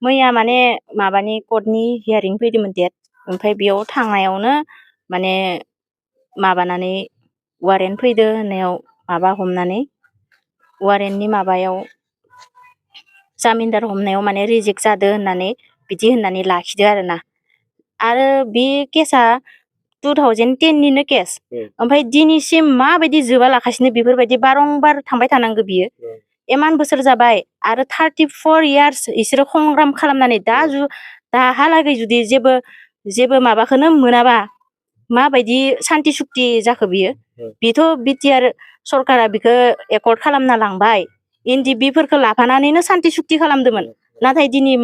मैया माने माबानि कर्टनि हियारिं फैदोंमोन डेट ओमफ्राय बेयाव थांनायावनो माने माबानानै वारेन्ट फैदो होननायाव माबा हमनानै वारेन्टनि माबायाव जामिनदार हमनायाव माने रिजेक्ट जादो होननानै बिदि होननानै लाखिदो आरोना आरो बे केसा 2010 निनो केस ओमफ्राय दिनैसिम माबायदि जोबा लाखासिनो बेफोरबायदि बारंबार थांबाय थानांगौ बियो इमान बोसोर जाबाय आरो 34 इयार्स इसोरो संग्राम खालामनानै दाहालागै जुदि जेबो माबाखौनो मोनाबा माबायदि सान्ति सुक्ति जाखो बियो बेथ' बिटिआर सरकारा बिखौ एकर्ड खालामना लांबाय एनडिबिफोरखौ लाफानानैनो सान्ति सुक्ति खालामदोंमोन नाथाय दिनै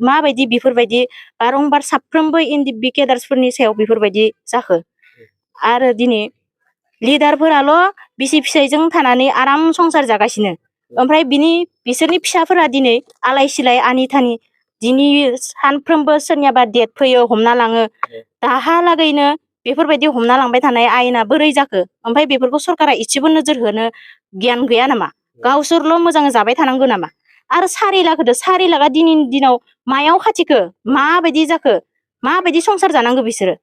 माबायदि बेफोरबायदि बारंबार साफ्रोमबो एनडिबि केडार्सफोरनि सायाव बेफोरबायदि जाखो आरो दिनै लिडारफोराल' बिसि फिसायजों थानानै आराम संसार जागासिनो ओमफ्राय बिसोरनि फिसाफोरा दिनै आलाय सिलाय आनि थानि दिनै सानफ्रोमबो सोरनियाबा डेट फैयो हमना लाङो दाहालागैनो बेफोरबायदि हमना लांबाय थानाय आयेना बोरै जाखो ओमफ्राय बेफोरखौ सरकारा इसेबो नोजोर होनो गियान गैया नामा गावसोरल' मोजां जाबाय थानांगौ नामा आरो 4 लाख होदो 4 लाखा दिनैनि दिनाव मायाव खाथिखो माबायदि जाखो माबायदि संसार जानांगौ बिसोरो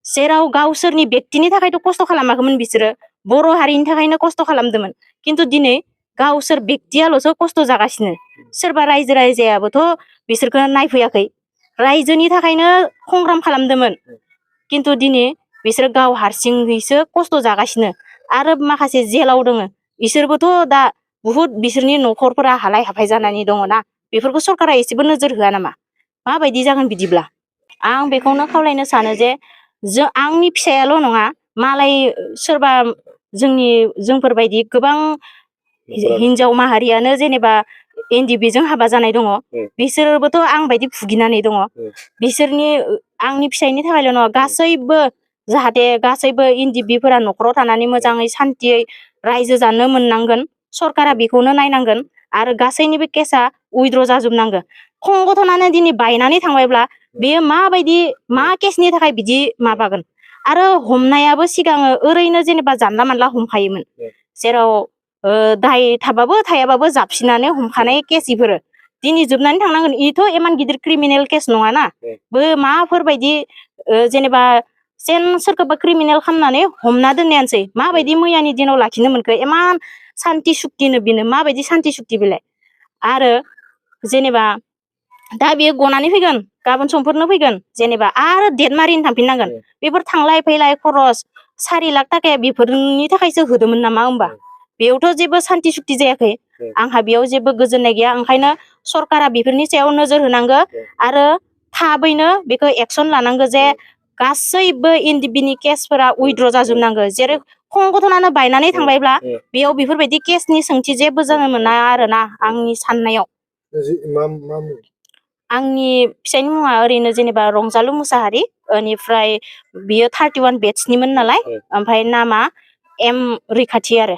जेराव गावसोरनि व्यक्तिनि थाखायथ' खस्थ' खालामाखैमोन बिसोरो बर' हारिनि थाखायनो खस्थ' खालामदोंमोन खिन्थु दिनै गावसोर व्यक्तियाल'सो खस्थ' जागासिनो सोरबा रायजो राजायाबोथ' बिसोरखौ नायफैयाखै रायजोनि थाखायनो संग्राम खालामदोंमोन खिन्थु दिनै बिसोर गाव हारसिङैसो खस्थ' जागासिनो आरो माखासे जेलाव दोङो बिसोरबोथ' दा बुहुद बिसोरनि न'खरफोरा हालाय हाफाय जानानै दङना बेफोरखौ सरकारा एसेबो नोजोर होआ नामा माबायदि जागोन बिदिब्ला आं बेखौनो खावलायनो सानो जे आंनि फिसायाल' नङा मालाय सोरबा जोंफोरबायदि गोबां हिनजाव माहारियानो जेनेबा एनडिबिजों हाबा जानाय दङ बिसोरबोथ' आं बायदि भुगिनानै दङ बिसोरनि आंनि फिसायनि थाखायल' नङा गासैबो जाहाथे गासैबो एनडिबिफोरा न'खराव थानानै मोजाङै सान्तियै रायजो जानो मोननांगोन सरकारा बेखौनो नायनांगोन आरो गासैनिबो केसा उइद्र' जाजोबनांगोन संगठनानो दिनै बायनानै थांबायब्ला बेयो माबायदि मा केसनि थाखाय बिदि माबागोन आरो हमनायाबो सिगाङो ओरैनो जेनेबा जानला मानला हमखायोमोन जेराव दाय थाबाबो थायाबाबो जाबसिनानै हमखानाय केस इफोरो दिनै जोबनानै थांनांगोन इथ' इमान गिदिर क्रिमिनेल केस नङाना माफोरबायदि जेनेबा सोरखौबा क्रिमिनेल खालामनानै हमना दोननायानोसै माबायदि मैयानि दिनाव लाखिनो मोनखो इमान सान्ति सुक्तिनो बिनो माबायदि सान्ति सुक्ति बेलाय आरो जेनेबा दा बेयो गनानै फैगोन गाबोन समफोरनो फैगोन जेनेबा आरो डेट मारिनो थांफिननांगोन बेफोर थांलाय फैलाय खरस 4 लाख थाखाया बेफोरनि थाखायसो होदोंमोन नामा होमबा बेयावथ' जेबो सान्ति सुक्ति जायाखै आंहा बेयाव जेबो गोजोननाय गैया ओंखायनो सरकारा बेफोरनि सायाव नोजोर होनांगौ आरो थाबैनो बेखौ एक्सन लानांगौ जे गासैबो एनडिबिनि केसफोरा उइद्र' जाजोबनांगौ जेरै संगठनानो बायनानै थांबायब्ला बेयाव बेफोरबायदि केसनि सोंथि जेबो जानो मोना आरोना आंनि साननायाव आंनि फिसायनि मुङा ओरैनो जेनेबा रंजालु मुसाहारि बेनिफ्राय बियो 31 बेटसनिमोन नालाय ओमफ्राय नामा एम रैखाथि आरो